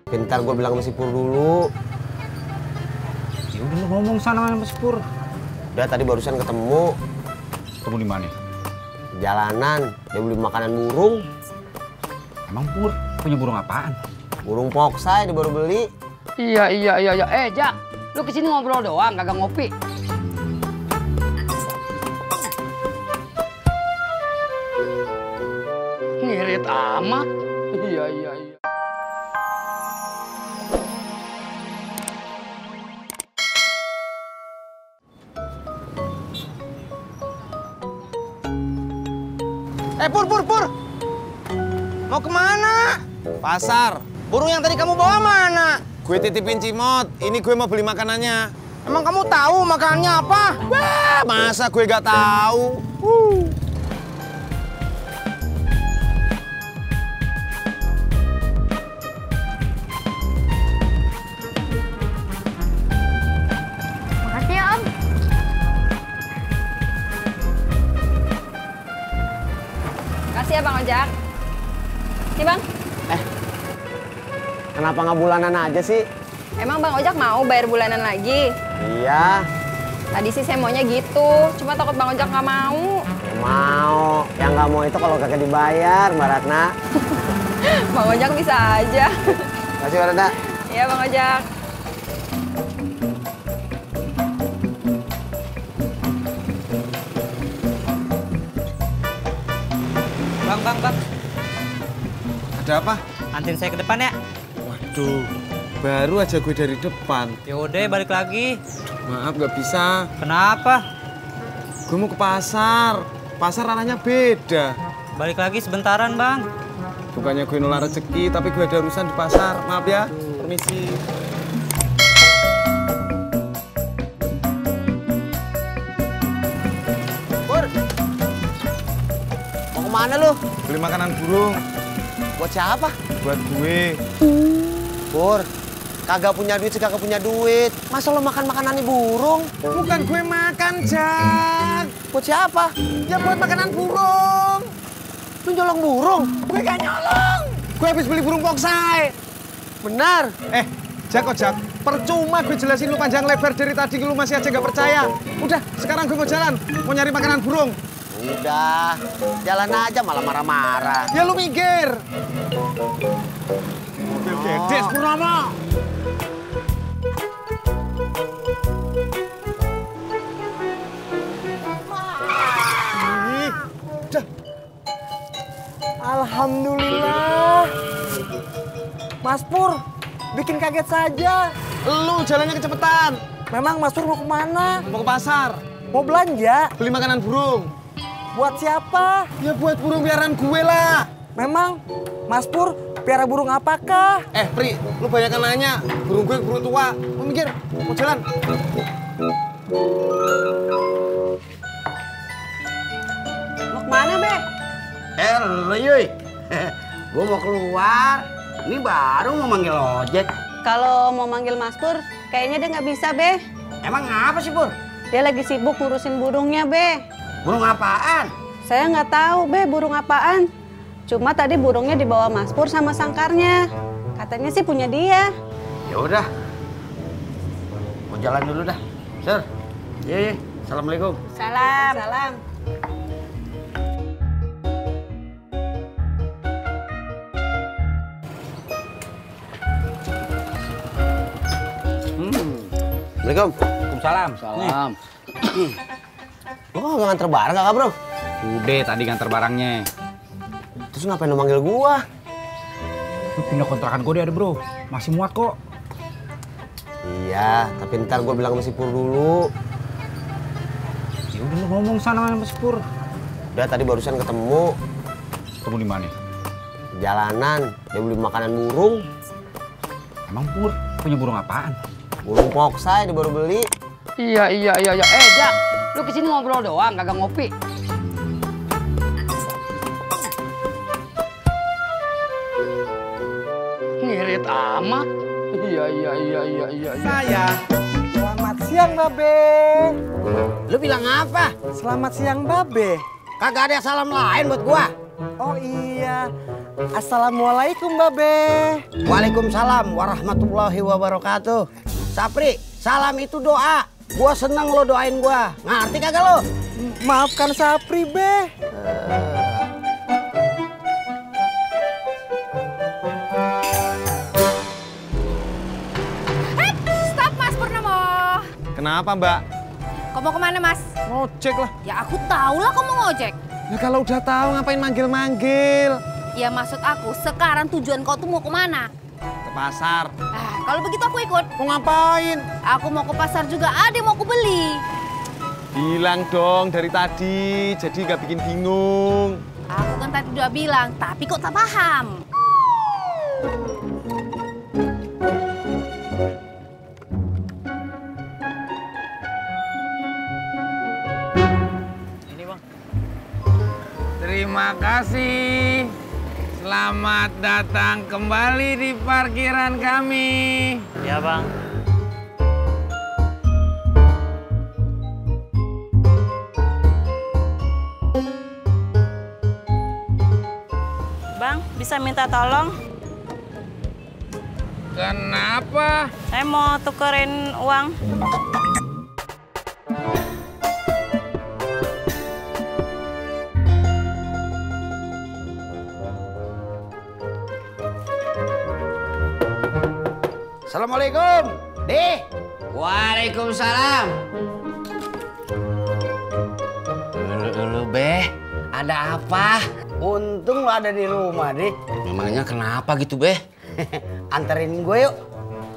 Bentar gue bilang sama si Pur dulu. Ya udah lu ngomong sana sama si Pur. Udah tadi barusan ketemu. Ketemu di mana? Jalanan, dia beli makanan burung. Emang Pur punya burung apaan? Burung poksai dia baru beli. Iya. Jak, lu kesini ngobrol doang, kagak ngopi. Ngirit amat. Iya. Pur. Mau kemana? Pasar. Burung yang tadi kamu bawa mana? Gue titipin Cimot. Ini gue mau beli makanannya. Emang kamu tahu makanannya apa? Wah, masa gue gak tahu? Makasih ya, Om. Makasih ya Bang Ojak. Nih Bang, Kenapa nggak bulanan aja sih? emang Bang Ojak mau bayar bulanan lagi? Iya, Tadi sih saya maunya gitu, cuma takut Bang Ojak nggak mau. mau. Yang nggak mau itu kalau kagak dibayar, Mbak Ratna. Bang Ojak bisa aja. Kasih Mbak Ratna. Iya Bang Ojak. Bang. Ada apa? Anterin saya ke depan ya. Waduh, baru aja gue dari depan. Yaudah, balik lagi. Maaf, gak bisa. Kenapa? Gue mau ke pasar. Pasar arahnya beda. Balik lagi sebentaran, Bang. Bukannya gue nolak rezeki, tapi gue ada urusan di pasar. Maaf ya, permisi. Pur, mau kemana lu? Beli makanan burung Buat siapa? buat gue. Pur, kagak punya duit sih kagak punya duit. Masa lo makan makanannya burung? Bukan gue makan, Jak. Buat siapa? Ya buat makanan burung. Lu nyolong burung? Gue gak nyolong. Gue habis beli burung poksai. Benar. Jak. Percuma gue jelasin lu panjang lebar dari tadi, lu masih aja gak percaya. Udah, sekarang gue mau jalan. Mau nyari makanan burung. Udah, jalan aja malah marah-marah. Ya lu minggir. Mobil Gedes Purnomo. Udah. Alhamdulillah. Mas Pur, bikin kaget saja. Lu jalannya kecepetan. Memang Mas Pur mau kemana? Mau ke pasar. Mau belanja? Beli makanan burung. Buat siapa? Ya buat burung piaraan gue lah. Memang Mas Pur piara burung apakah? Pri, lu banyak nanya. Burung gue burung tua. Mau minggir, mau jalan. Mau kemana, Be? Yuy, gue mau keluar. Ini baru mau manggil ojek. Kalau mau manggil Mas Pur, kayaknya dia nggak bisa, Be. Emang apa sih, Pur? Dia lagi sibuk ngurusin burungnya, Be. Burung apaan? Saya nggak tahu, Be, burung apaan. Cuma tadi burungnya dibawa Mas Pur sama sangkarnya. Katanya sih punya dia. Ya udah. Mau jalan dulu dah. Sir. Iya. Assalamualaikum. Salam. Assalamualaikum. Waalaikumsalam. Lo kok nggak nganter barang kakak bro? Udah tadi nganter barangnya. Terus ngapain lo manggil gua? Lu pindah kontrakan gue ada bro. Masih muat kok. Iya, tapi ntar gua bilang sama si Pur dulu. Ya udah lu ngomong sana sama si Pur. Udah tadi barusan ketemu. Ketemu di mana? Jalanan, dia beli makanan burung. Emang Pur punya burung apaan? Burung poksai dia baru beli. Iya. Jak, lu kesini ngobrol doang, kagak ngopi. Ngirit amat. Iya. Saya. Selamat siang, Babe. Lu bilang apa? Selamat siang, Babe. Kagak ada salam lain buat gua. Oh iya. Assalamualaikum Mbak Be. Waalaikumsalam warahmatullahi wabarakatuh. Sapri, salam itu doa. Gua seneng lo doain gua. Ngerti kagak lo? Maafkan Sapri Be. Stop Mas Purnomo. Kenapa Mbak? Kau mau kemana Mas? Ngojek lah. Ya aku tahu lah kau mau ngojek. Ya kalau udah tahu ngapain manggil-manggil? Ya maksud aku sekarang tujuan kau tuh mau kemana? Ke pasar. Kalau begitu aku ikut. Mau ngapain? Aku mau ke pasar juga, ada mau aku beli. Bilang dong dari tadi, jadi nggak bikin bingung. Aku kan tadi udah bilang, tapi kok tak paham. Terima kasih. Selamat datang kembali di parkiran kami. Ya Bang. Bang, bisa minta tolong? Kenapa? Saya mau tukerin uang. Assalamualaikum. Deh. Waalaikumsalam. Ulu Beh, ada apa? Untung lo ada di rumah, Dik. Memangnya kenapa gitu, Beh? Anterin gue yuk.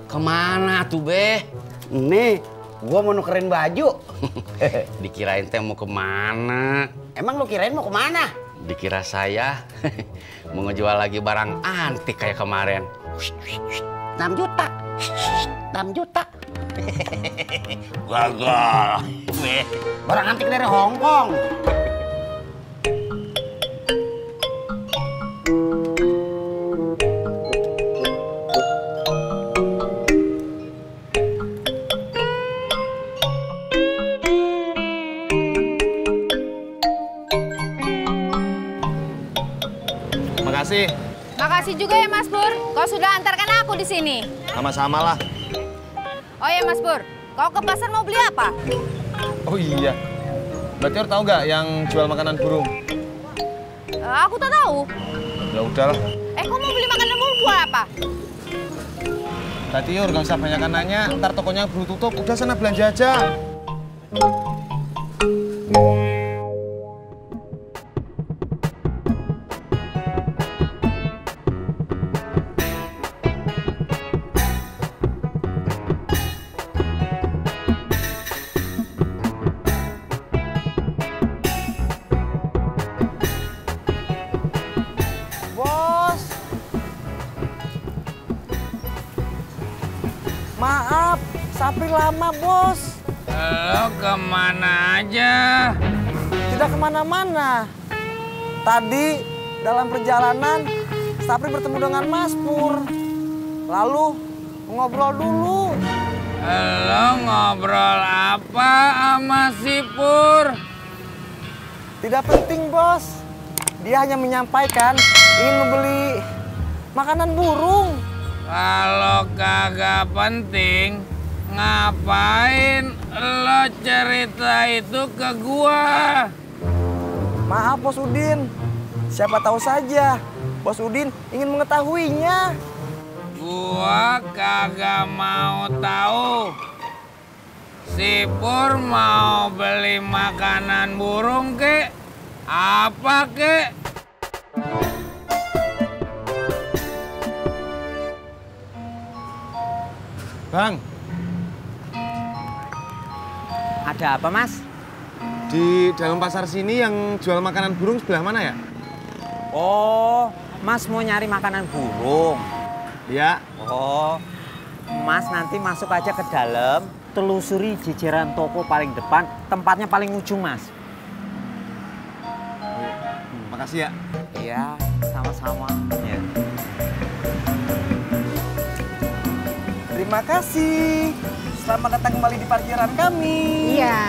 Kemana tuh, Beh? Nih, gue mau nukerin baju. Dikirain teh mau kemana? Emang lo kirain mau kemana? Dikira saya mau ngejual lagi barang antik kayak kemarin. 6 juta. 6 juta. Gagal. Beh. Barang antik dari Hong Kong. Makasih. Makasih juga ya Mas Pur, kau sudah antarkan aku di sini. Sama-sama lah. Oh ya Mas Pur, kau ke pasar mau beli apa? Oh iya. Mbak Tior tahu nggak yang jual makanan burung? Aku tak tahu. Ya udahlah. Kau mau beli makanan burung buat apa? Mbak Tior nggak usah banyakan nanya. Ntar tokonya buru tutup. Udah sana belanja aja. Maaf, Sapri lama, Bos. Lo kemana aja? Tidak kemana-mana. Tadi dalam perjalanan, Sapri bertemu dengan Mas Pur. Lalu ngobrol dulu. Lo ngobrol apa sama si Pur? Tidak penting, Bos. Dia hanya menyampaikan ingin membeli makanan burung. Kalau kagak penting, ngapain lo cerita itu ke gua? Maaf, Bos Udin. Siapa tahu saja Bos Udin ingin mengetahuinya. Gua kagak mau tahu. Si Pur mau beli makanan burung kek? Apa kek? Bang. Ada apa, Mas? Di dalam pasar sini yang jual makanan burung sebelah mana ya? Oh, Mas mau nyari makanan burung. Ya. Oh, Mas nanti masuk aja ke dalam, telusuri jajaran toko paling depan, tempatnya paling ujung, Mas. Makasih ya. Iya, sama-sama. Ya. Terima kasih. Selamat datang kembali di parkiran kami. Iya.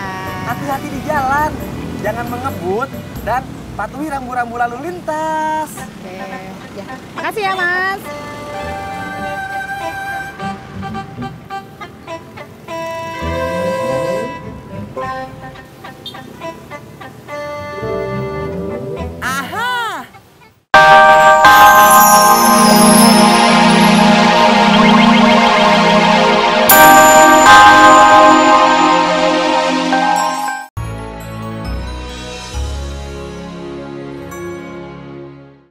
Hati-hati di jalan, jangan mengebut dan patuhi rambu-rambu lalu lintas. Oke, ya. Makasih ya, Mas.